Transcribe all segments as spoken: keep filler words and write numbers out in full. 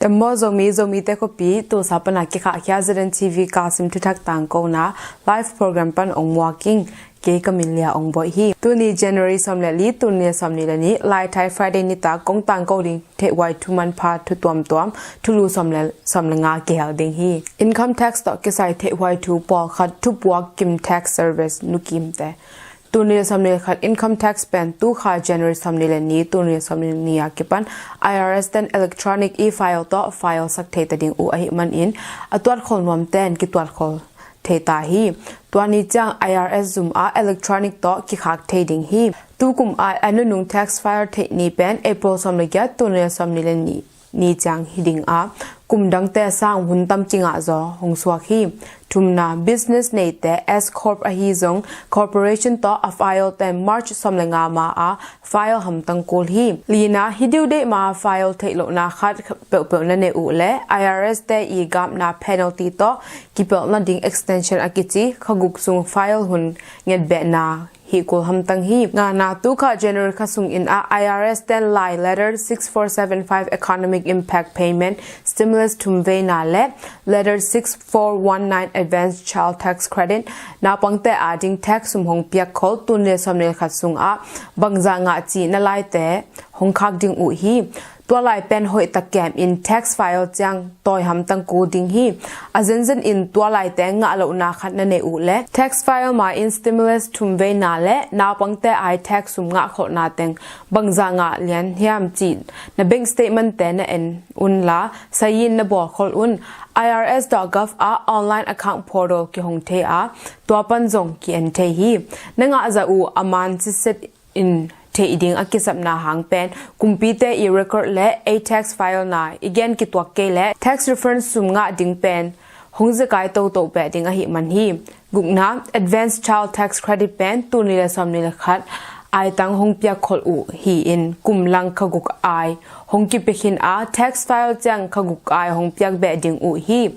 Em maw Zomi, Zomite khuapi, Tulsa pana kikhahkhia Z N T V Kasim thuthak tangkona live program pan ong muak ing. Kei ka min Lia Ong Boih hi. Tuni January sawm le li, tuni le sawm ni le ni, Laithai Friday nitak kong tangko ding theihhuai thu manpha, thu tuamtuam, thulu sawm le, sawm le nga kihel ding hi. Income tax tawh kisai theihhuai thu pawlkhat, thupuak Kim Tax Service, Nu Kim te. Tuni le sawm ni le khat income tax pen tukha January sawm ni le ni, tuni le sawm ni le ni a kipan I R S ten electronic e-file tawh file sak thei ta ding uh ahih manin a tuatkhol nuam ten kituatkhol thei ta hi. Tua ni ciang I R S zum ah electronic tawh kikhak thei ding hi. Tukum a a nunung tax file theih ni pen April sawm le giat, tuni le sawm ni le ni ni ciang hi ding a, kum dangte sang hun tam kingah zaw hong suak hi. Thumna, business neite S corp ahi zong corporation tawh a file ten March sawm le nga ma a file hamtang kul hi. Lina, hi due date ma a file theih lohna khat peuhpeuh na nei uh le I R S te i gapna penalty tawh kipelh nading extension a kici kha guk sung file hun ngetbehna hih kul hamtang hi. Ngana, tukha January kha sungin a I R S ten lai letter six four seven five economic impact payment, stimulus thum veina le letter six four one nine advance child tax credit, naupangte ading tax sum hong piak khol tuni le sawm ni le khat sungah bangzah ngah cih na laite hong khak ding uh hi. Tua lai pen hoih tak kem in tax file ciang tawi hamtang kul ding hi. A zenzen in tua laite ngah lohna khat na nei uh le tax file ma in stimulus thum veina le naupangte ai tax sum ngah kholhna teng bangzah ngah lian hiam cih na bank statement te na en unla, sign in na bawl khol un. I R S dot gov ah online account portal kihong thei a, tua pan zong ki-en thei hi. Na ngah zah uh a man sitset in theih ding a kisapna hang pen kumpite i record le a tax file na i gen kituak kei le tax refund sum ngah ding pen hong zekai toto peh ding ahih man hi. Gukna, advance child tax credit pen tuni le sawm ni le khat aitang hong piak khol uh hi in kum lang kha guk ai hong kipia khin a, tax file ciang kha guk ai hong piak beh ding uh hi.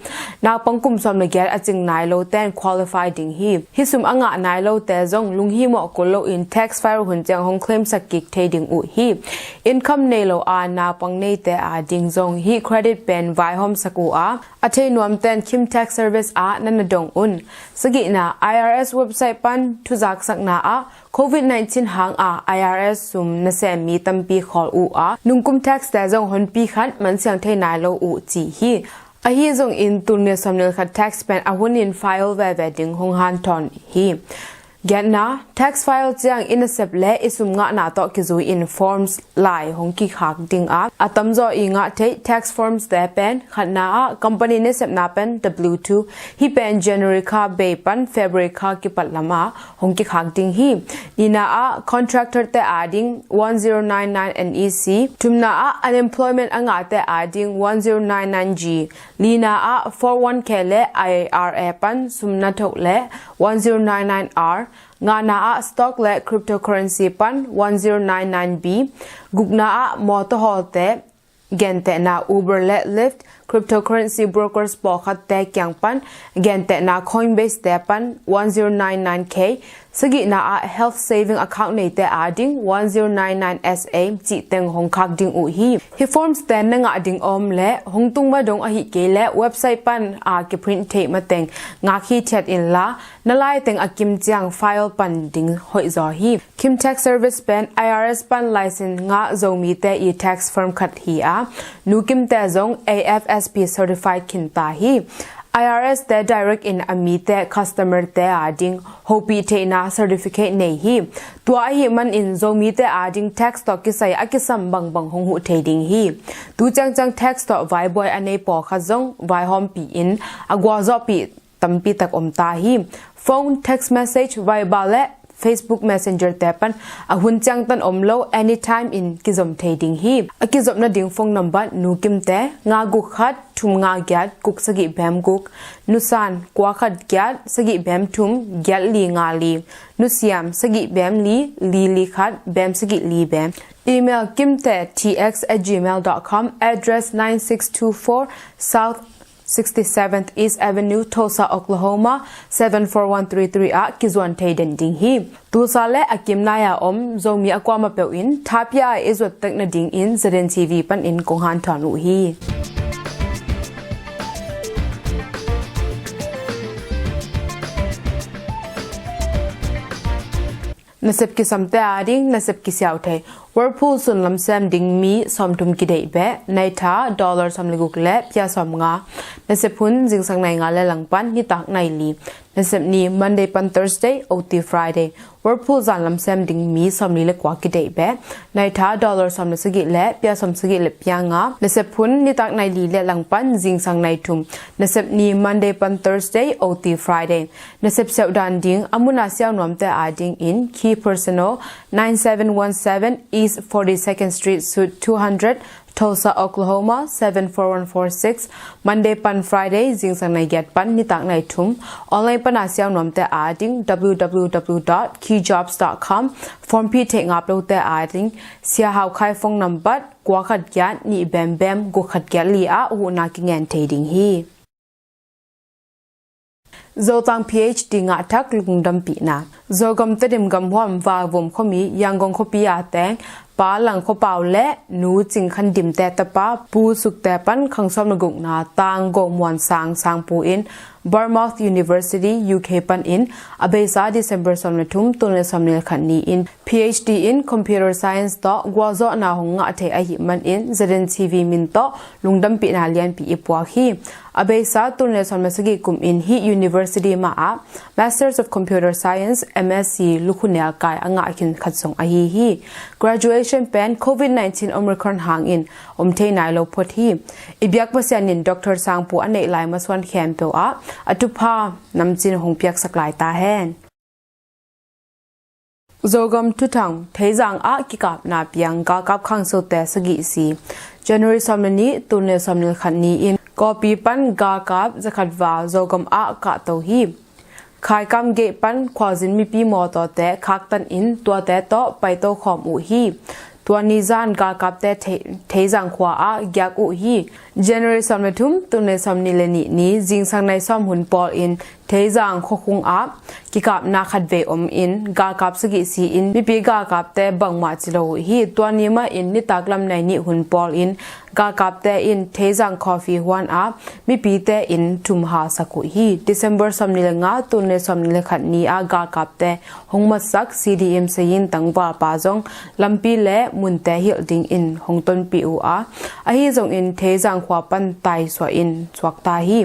Naupang kum sawm le giat a cing nai lo ten qualify ding hi. Hih sum a ngah nai lote zong lunghimawh kul loin tax file hun ciang hong claim sak kik thei ding uh hi. Income nei lo a naupang neite ading zong hih credit pen vaihawm sak uh a, a thei nuam ten Kim Tax Service ah na na dong un. Sagihna, I R S website pan thuzaksakna ah covid nineteen hang a I R S sum nasem mi tampi khawl uh a, nungkum tax te zong honpi khat mansiang thei nai lo uh ci hi. Ahi zongin tuni le sawm ni le khat tax pen a hun in file veve ding hong hanthawn hi. Giatna, tax file ciang i nasep le i sum ngahna tawh kizui in forms lai hong kikhak ding a, a tamzaw i ngah theih tax forms te pen khatna ah company nasepna pen W two, hih pen January kha bei pan February kha kipat lam ah hong kikhak ding hi. Nihna ah contractor te ading one zero nine nine N E C, thumna ah unemployment a ngahte ading one zero nine nine G, lina ah four one K le I R A pan sum na thok le one zero nine nine R, ngana ah stock le cryptocurrency pan one zero nine nine B, gukna ah motor hawlte, gentehna Uber le Lyft, cryptocurrency brokers pawlkhatte kiang pan, gentehna Coinbase te pan one zero nine nine K, sagihna ah health saving account neite ading one zero nine nine S A cih teng hong khak ding uh hi. Hih forms te na ngah ding om le hong tung ma dong ahih kei le website pan a kiprint theih mateng ngak hithiat inla, na lai teng a kim ciang file pan ding hoih zaw hi. Kim Tax Service pen I R S pan license ngah Zomite i tax firm khat hi a, Nu Kim te zong A F S P certified khin ta hi. I R S te direct in a mite customer te ading hopih theihna certificate nei hi. Tua ahih manin Zomite ading tax tawh kisai a kisam bangbang hong huh thei ding hi. Tu ciangciang tax tawh vaibuai a nei pawlkhat zong vaihawmpih in a gualzawhpih tampi tak om ta hi. Phone, text message, Viber le Facebook Messenger te pan a hun ciangtan om lo anytime in kizom thei ding hi. A kizop nading phone number Nu Kim te nga guk khat thum nga giat guk sagih bem guk, Nu San kua khat giat sagih bem thum giat li nga li, Nu Siam sagih bem li li li khat bem sagih li bem. Email kimte T X at gmail dot com, address nine six two four South sixty-seventh East Avenue, Tulsa, Oklahoma, seven four one three three ah kizuan thei den ding hi. Tulsa le a kimnai a om Zomi a kuamah peuh in thapia a i zuat tek nadingin Z N T V panin kong hanthawn uh hi. Nasep kisamte ading nasep kisiau thei. Whirlpool sun lamsem ding mi sawmthum kideih beh, naitha dollar sawm le guk le pia sawmnga. Nasep hun zingsang nai nga le langpan nitak nai li. Nasep ni Monday pan Thursday, O T Friday. Whirlpool zan lamsem ding mi sawmli le kua kideih beh, naitha dollar sawm le sagih le pia sawm sagih le pia nga. Nasep hun nitak nai li le langpan zingsang nai thum. Nasep ni Monday pan Thursday, O T Friday. Nasep siauh dan ding a muna siau nuamte ading in, Key Personnel, nine seven one seven East forty-second Street, Suite two hundred, Tulsa, Oklahoma seven four one four six. Monday pan Friday zingsang nai giat pan nitak nai thum. Online pana siau nuamte ading, W W W dot key jobs dot com. Form phi theih ngap lote ading, Sia Hau Khai phone number, kua khat giat nih bem bem guk khat giat li ah huhna kingen thei ding hi. Zotang P H D ngah thak lungdampihna. Zogam Tedim gamhuam Valvum khuami Yangon khuapi a teng Pa Lang Khua Pau le Nu Cing Khan Dim te tapa Pu Suk te pan khang sawm le gukna tang Go Muan Sang Sangpu in Bournemouth University, U K pan in a beisa December sawm le thum, tul le sawm ni le khat ni in P H D in Computer Science tawh gualzawhna hong ngah thei ahih manin Z N T V min tawh lungdampihna lianpi i puak hi. A beisa tul le sawm le sagih kum in hih university mah ah Masters of Computer Science, M S C, lukhu nel kai a ngah khin khat zong ahi hi. Graduation pen Covid nineteen Omicron hangin om thei nai lo phot hi. I biak Pasian in Doctor Sangpu a neih lai masuan khempeuh ah a thupha namcin hong piaksak lai ta hen. Zogam Thuthang, Theizang ah kikapna piang galkap khangsote sagih si. January sawm le nih, tul le sawm ni le khat ni in Kawpi pan galkap zakhat val Zogam ah kahto hi. Khaikam gate pan khualzin mipi mawtawte khaktan in tuate tawh paito khawm uh hi. Tua ni zan galkapte Thei-, Theizang khua ah giak uh hi. January sawm le thum, tul le sawm ni le nih ni zingsang nai sawm hun pawl in Theizang khuakhung ah kikapna khatvei om in galkap sagih si in mipi galkapte bangmah ci lo uh hi. Tua ni mah in nitak lam nai nih hun pawl in galkapte in Theizang Coffee huan ah mipite in thum halsak uh hi. December sawm ni le nga, tul le sawm ni le khat ni ah galkapte hong matsak C D M Sayin tangvalpa zong lampi le munte hilh dingin hong tonpih uh a, ahi zongin Theizang khua pan taisuah in suakta hi.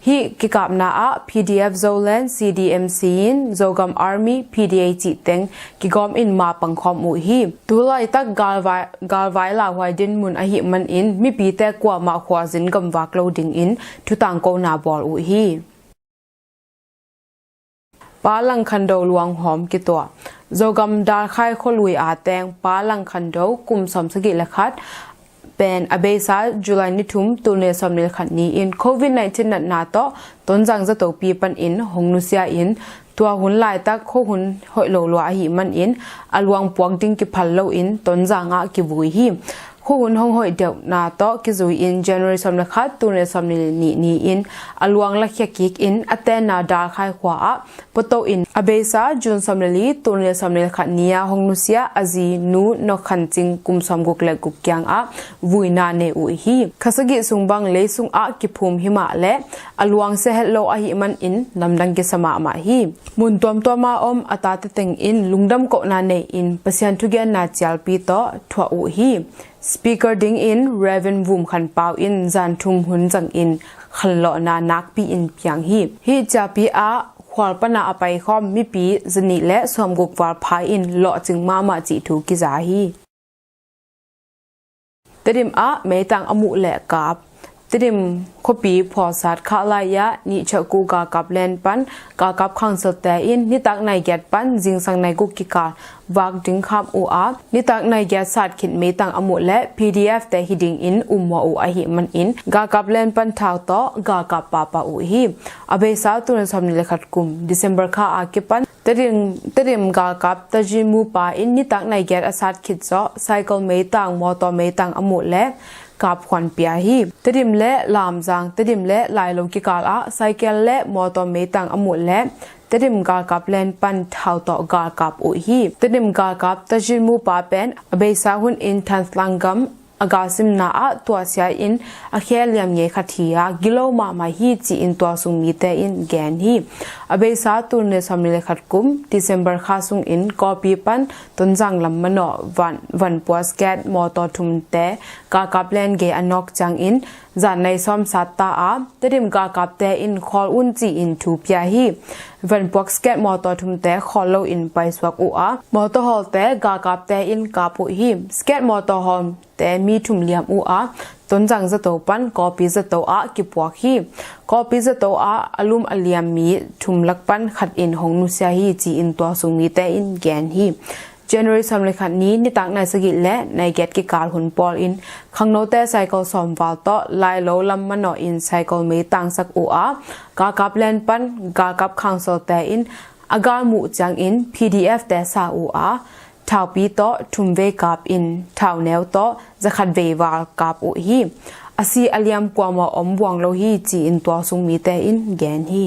Hih kikapna ah P D F Zoland, C D M Sayin, Zogam Army, P D A cih teng kigawm in mapang khawm uh hi. Tulaitak galvai, galvai lauhuai dinmun ahih manin mipite kuamah khualzin gamvak lo dingin thutangkona bawl uh hi. Pa Lang Khan Do luanghawm kituah. Zogam Dalkhai khualui a teng Pa Lang Khan Do kum sawm sagih le khat pen a beisa July ni thum, tul le sawm ni le khat ni in Covid nineteen natna tawh Tonzang zatopi pan in hong nusia in tua hun laitak khuahun hoih lo lua ahih manin a luang puak ding kiphal loin Tonzang ah kivui hi. Khuahun hong hoih deuhna tawh kizui in January sawm le khat, tul le sawm ni le nih ni in a luang lakhia kik in a tenna Dalkhai khua ah puato in a beisa June sawm le li, tul le sawm ni le khat ni ah hong nusia a zi Nu Nok Khan Cing kum sawm guk le guk kiangah vuina nei uh hi. Kha sagih sung bang lei sungah kiphum himah le a luang sia het lo ahih manin lamdang kisa mahmah hi. Mun tuamtuam a om a tate teng in lungdam kohna nei in Pasian thugenna cialpi tawh thuah uh hi. Speaker dingin Reverend Vum Khan Pau in zan thum hun zangin khanlawhna nakpi in piang hi. Hih cialpi ah khual pana a paikhawm mipi zanih le sawmguk val pha in lawhcing mahmah cih thu kiza hi. Tedim ah meitang a muh le kap. Tedim khuapi phawsat khah lai-ah nihchakku galkap len pan galkap khangsalte in nitak nai giat pan zingsang nai guk kikal vak ding kham uh a, nitak nai giat sat khit meitang a muh le P D F te hi dingin ummua uh ahih manin galkap len pan thau tawh galkap papa uh hi. A beisa tul le sawm ni le khat kum December kha a kipan Tedim, Tedim galkap Tajin mupa in nitak nai giat a sat khit zawh cycle meitang, mawtaw meitang a muh le kap khuan pia hi. Tedim le Lamzang, Tedim le Lailo kikal ah cycle le mawtaw meitang a muh le Tedim galkap len pan thau tawh galkap uh hi. Tedim galkap Tajin mupa pen a beisa hun in Thanslang gam a galsimna ah tuahsia in a khe liam ngei khat hi a, gilo mahmah hi ci-in tualsung mite in gen hi. A beisa tul nih sawmli le khat kum December kha sungin Kawlpi pan Tonzang lam manawh van, vanpuak skat mawtaw thumte galkap len gei a nawk ciangin zan nai sawm sat ta a, Tedim galkapte in khawl un ci-in thu pia hi. Vanpuak skat mawtaw thumte khawl loin paisuak uh a, mawtaw hawlte galkapte in kap uh hi. Skat mawtaw hawlte mi thum liam uh a, Tonzang zato pan Kawlpi zato ah kipuak hi. Kawlpi zato ah a lum a liam mi thum lak pan khat in hong nusia hi ci-in tualsung mite in gen hi. January sawm le khat ni nitak nai sagih le nai giat kikal hun pawlin khangnote cycle sawm val tawh Lailo lam manawh in cycle mei tangsak uh a, galkap len pan galkap council te in a gal muh ciangin P D F te sa uh a, thaupi tawh thum vei kap in thauneu tawh zakhat vei val kap uh hi. A si a liam kuamah om buang lo hi ci-in tualsung mite in gen hi.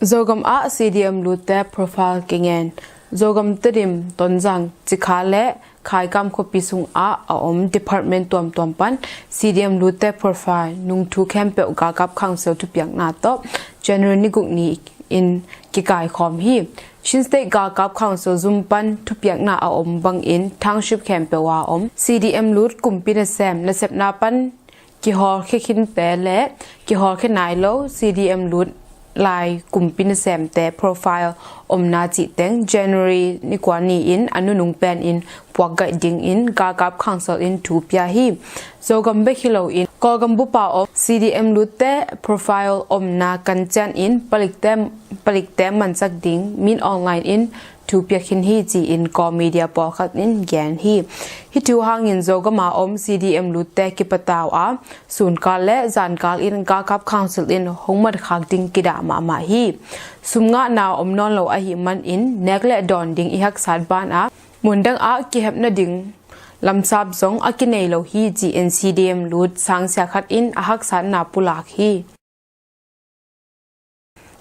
Zogam ah C D M lutte profile kingen. Zogam, Tedim, Tonzang, Cikha le Khaikam khuapi sungah a om department tuamtuam pan C D M lutte profile nungthu khempeuh galkap council thupiakna tawh January ni guk ni in kikaikhawm hi. Chin State galkap council zum pan thupiakna a om bangin township khempeuh a om C D M lut kumpi nasem nasepna pan kihawlkhia khinte le kihawlkhia nai lo C D M lut lai kumpi nasemte profile omna cihteng January ni kua ni-in a nunung penin puakgaih dingin galkap council in thu pia hi. Zogam bek hi loin Kawlgam bup a om C D M lutte profile omna kan cianin palikte, palikte mansak ding min online in thu pia khin hi ci-in Kawl media pawlkhat in gen hi. Hih thu hangin Zogam a om C D M lutte kipatau a, sunkal le zankal in galkap council in hong matkhak ding kidah mahmah hi. Sum ngahna om nawn lo ahih manin nek le dawn ding i haksat banah mundang ah kihepna ding lamsap zong a kinei lo hi ci-in C D M lut sangsia khat in a haksatna pulak hi.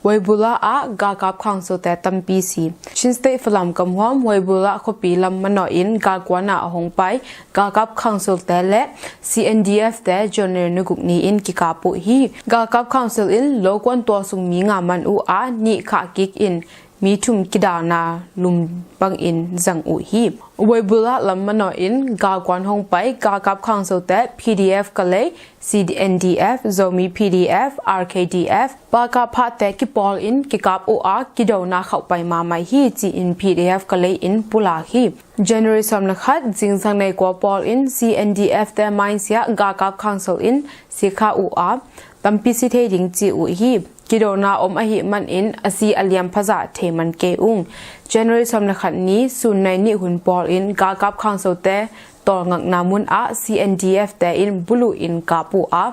Waibula ah galkap council te tampi si. Chin State Falam kam huam Waibula khuapi lam manawh in galkuan ah a hong pai galkap council te le C N D F te January ni guk ni-in kikap uh hi. Galkap council in lokuan tualsung mi nga man uh a, nih khah kik in mi thum kidalna lum bangin zang uh hi. Waibula lam manawh in galkuan hong pai galkap council te P D F Kalay, C N D F, Zomi P D F, R K D F, Baka phate kipawl in kikap uh a, kidona khauh pai mahmah hi ci-in P D F Kalay in pulak hi. January sawm le khat zingsang nai kua pawlin C N D F te mainsiah galkap council in sikha uh a, tampi si thei ding ci uh hi. Kidona om ahih manin a si a liam phazah thei man kei ung. January sawm le khat ni sun nai nih hun pawlin galkap council te tawlngakna mun ah C N D F te in buluh in kap uh a,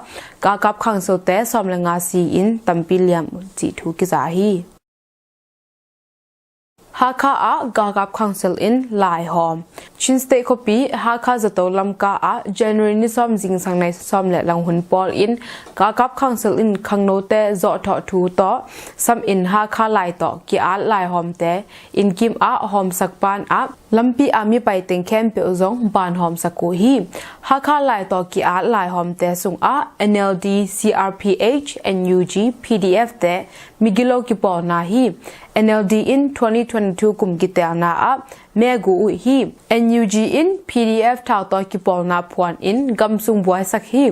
galkap council te sawm le nga si in tampi liam cih thu kiza hi. Hakha ah galkap council in laihawm. Chin State khuapi Hakha zato Lamka ah January ni sawm zingsang nai sawm le lang hun pawlin galkap council in khangnote zawhthawh thu tawh sam in Hakha lai tawh ki-at laihawmte innkim ah hawmsak banah lampi a mi paiteng khempeuh zong banhawmsak uh hi. Hakha lai tawh ki-at laihawmte sungah N L D, C R P H, N U G, P D F te migilo kipawlna hi. N L D in twenty twenty-two kum kitelna ah meguh uh hi. N U G in P D F thautawi kipawlna phuan in gamsung buaisak hi.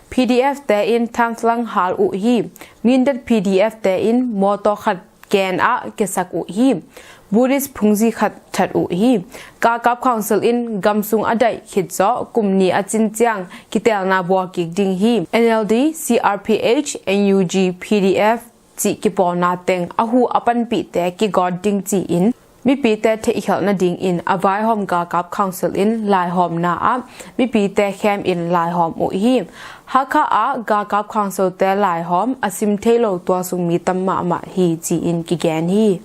P D F te in thanslang hal uh hi. Mindat P D F te in mawtaw khat gen ah kiasak uh hi. Buddhist phungzi khat that uh hi. Galkap Council in gamsung a daih khit zawh kum ni a cin ciang kitelna bual kik ding hi. N L D, C R P H, N U G, P D F cih kipawlna teng a hu a panpihte kigawt ding ci-in mipite theihkhialh nadingin a vaihawm Galkap Council in laihawmna ah mipite khem in laihawm uh hi. Hakha ah Galkap Council te laihawm a sim thei lo tualsung mi tam mahmah hi ci-in kigen hi.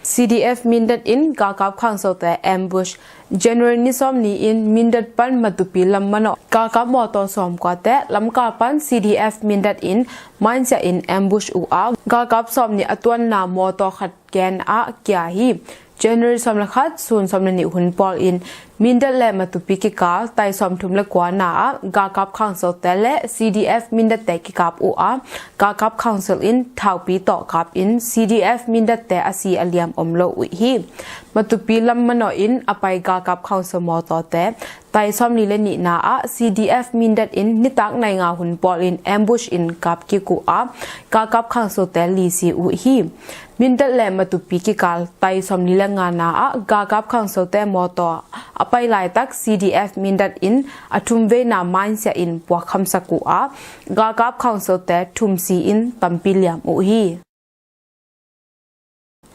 C D F Mindat in Galkap Council te ambush. January ni sawm ni-in Mindat pan Matupi lam manawh Galkap mawtaw sawmkuate Lamka pan C D F Mindat in mainsiah in ambush uh a, Galkap sawm ni a tuanna mawtaw khat gen ah kia hi. January sawm le khat, sun sawm le nih hun pawl in Mindat le Matupi kikal tai sawmthum le kua na ah galkap khangsote le C D F Mindatte kikap uh a, galkap khangso in thaupi tawh kap in C D F Mindatte a si a liam om lo uh hi. Matupi lam manawh in a pai galkap khangso mawtawte tai sawmli le nihna ah C D F Mindat in nitak nai nga hun pawl in ambush in kap kik uh a, galkap khangsote li si uh hi. Mindat le Matupi kikal tai sawmli le ngana ah galkap khangsote mawtaw a pai laitak C D F Mindat in a thum veina mainsia in puak khamsak uh a, galkap khangsote thum si in tampi liam uh hi.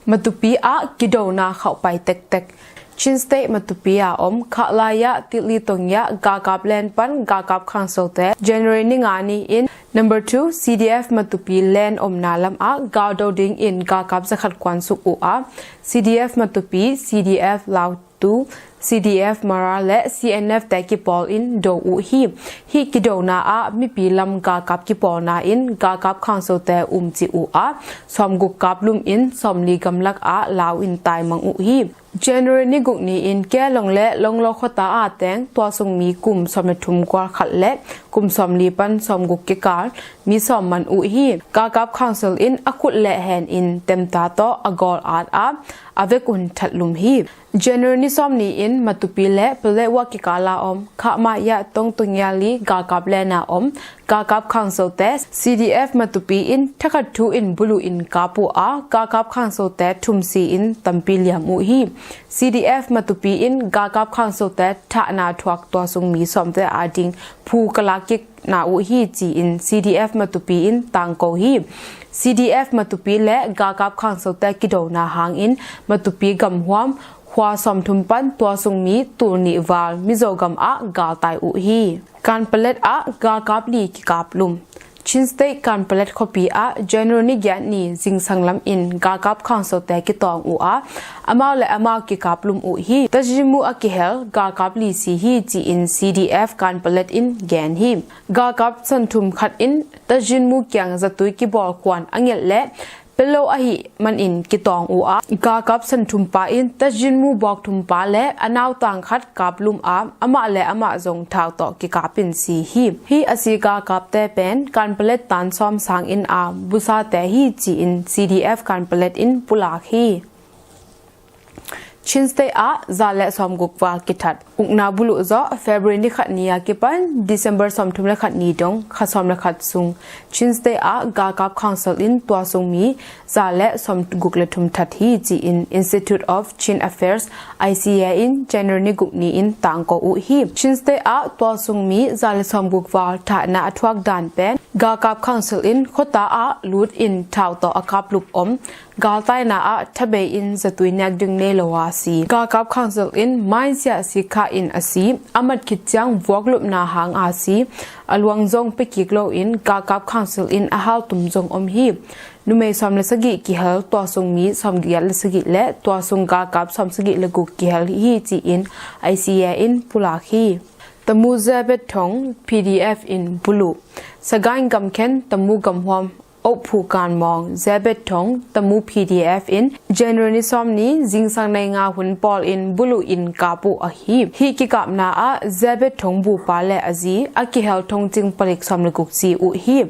Matupi ah kidona khauhpai tektek. Chin State Matupi a om Khahlaiah Tilli Tongyah galkap len pan galkap khangsote January ni nga ni in number two C D F Matupi len omna lam ah galdo ding in galkap zakhat kuansuk uh a, C D F Matupi, C D F Lau tu, C D F Mara le C N F te kipawl in do uh hi. Hih kidona ah mipi lam galkap kipawlna in galkap khangsote umcih uh a, sawmguk kaplum in sawmli gamlak ah lau in taimang uh hi. January ni guk ni in Kelong le Longlo khuata a teng tualsung mi kum sawm le thum gual khat le kum sawmli pan sawmguk kikal mi sawm man uh hi. Galkap khangso in a khut le hen in temta tawh a gawl at a, a vekun thatlum hi. January ni sawm ni in Matupi le Paletwa kikala om Khahlaiah Tongtongyali galkap lena om galkap khangsote C D F Matupi in thakhat thu in bulu in kap uh a, galkap khangsote thum si in tampi liam uh hi. C D F Matupi in galkap khangsote thahna thuak tualsung mi sawmte ading phu kalak kik na uh hi ci-in C D F Matupi in tangko hi. C D F Matupi le galkap khangsote kidona hangin Matupi gamhuam khua sawmthum pan tualsung mi tulnih val Mizo gam ah galtai uh hi. Kanpalet ah galkap li kikaplum. Chin State Kanpalet khuapi ah January ni giat ni zingsang lam in galkap khangsote kitawng uh a, amau le amau kikaplum uh hi. Tajinmu a kihel galkap li si hi ci-in C D F Kanpalet in gen hi. Galkap santhum khat in Tajinmu kiang zatui kibawl kuan a ngelh le pelo ahih manin kitawng uh a, galkap santhum pa in Tajinmu bawkthum pa le a nautang khat kaplum a, amah le amah zong thau tawh kikap in si hi. Hih a si galkapte pen Kanpalet tan sawm sang in a busate hi ci-in C D F Kanpalet in pulak hi. Chin State ah za le sawmguk val kithat. Ukna buluh zawh February ni khat ni a kipan December sawmthum le khat ni dong kha sawm le khat sung Chin State ah galkap khangso in tualsung mi za le sawmguk le thum that hi ci-in Institute of Chin Affairs, I C A, in January ni guk ni in tangko uh hi. Chin State ah tualsung mi za le sawmguk val thahna a thuak dan pen galkap khangso in khuata ah lut in thau tawh a kaplup om galtaina ah thabei in zatui nek ding nei lo a si. Galkap khangso in mainsia si kha in a si. A mat khit ciang vuaklupna hang a si. A luang zong pekik lo in galkap khangso in a haltum zong om hi. Numei sawm le sagih kihel tualsung mi sawmgiat le sagih le tualsung galkap sawmsagih le guk kihel hi ci-in I C A in pulak hi. Tamu Zebet Thong P D F in buluh. Sagaing gamkhen Tamu gamhuam Okphu Kanmawng Zebet Thong Tamu P D F in January ni sawm ni zingsang nai nga hun pawl in buluh in kap uh ahi. Hih kikapna ah Zebet Thong bupa le a zi a kihel thongcing palik sawm le guk si uh hi.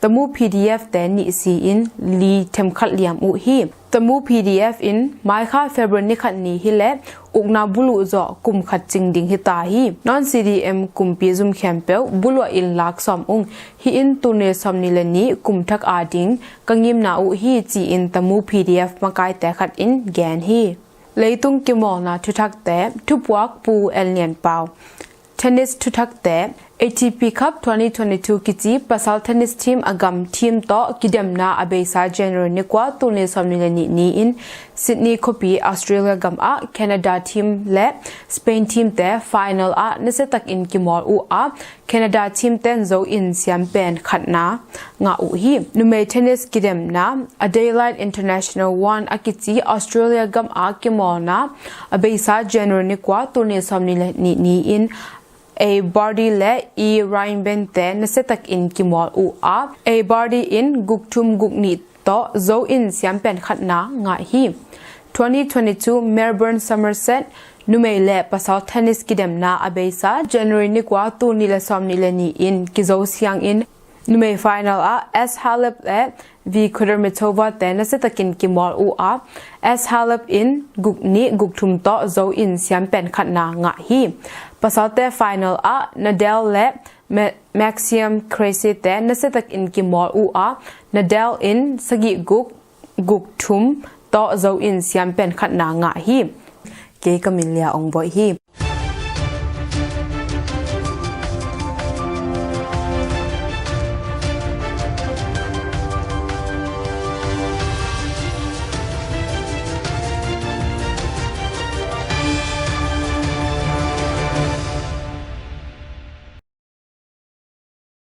Tamu P D F te nih si in li themkhat liam uh hi. Tamu P D F in maikha February ni khat ni hi le ukna buluh zawh kum khat cing ding hi ta hi. Non C D M kumpi zum khempeuh buluh in lak sawm ung. Hih in tul ni sawm ni le nih kum thak ading ka ngimna uh hi ci-in Tamu P D F makaite khat in gen hi. Leitung kimawlna thuthakte, thupuak Pu En Lian Pau. Tennis thuthakte, A T P Cup twenty twenty-two kici pasal tennis team a gam team tawh kidemna a beisa January ni kua tul ni sawm ni le nih ni in Sydney khuapi Australia gam ah Canada team le Spain team te final ah nasiatakin kimawl uh a, Canada team ten zo in siam pen khatna ngah uh hi. Numei tennis kidemna Adelaide International One a kici Australia gam ah kimawlna a beisa January ni kua tul ni sawm ni le nih ni in A Barty le E Ryan Ben te nasiatakin kimawl uh a, A Barty in guk thum guk nih tawh zo in siam pen khatna ngah hi. twenty twenty-two Melbourne Somerset numei le pasal tennis kidemna a beisa January ni kua, tul nih le sawmnih le nih in kizo siangin numei final ah S Halep le V Kudermetova te nasiatakin kimawl uh a, S Halep in guk nih guk thum tawh zo in siam pen khatna ngah hi. Pasalte final ah Nadal le Ma- Maxime Cressy te nasiatakin kimawl uh a, Nadal in sagih guk guk thum tawh zo in siam pen khatna ngah hi. Kei ka min Lia Ong Boih hi.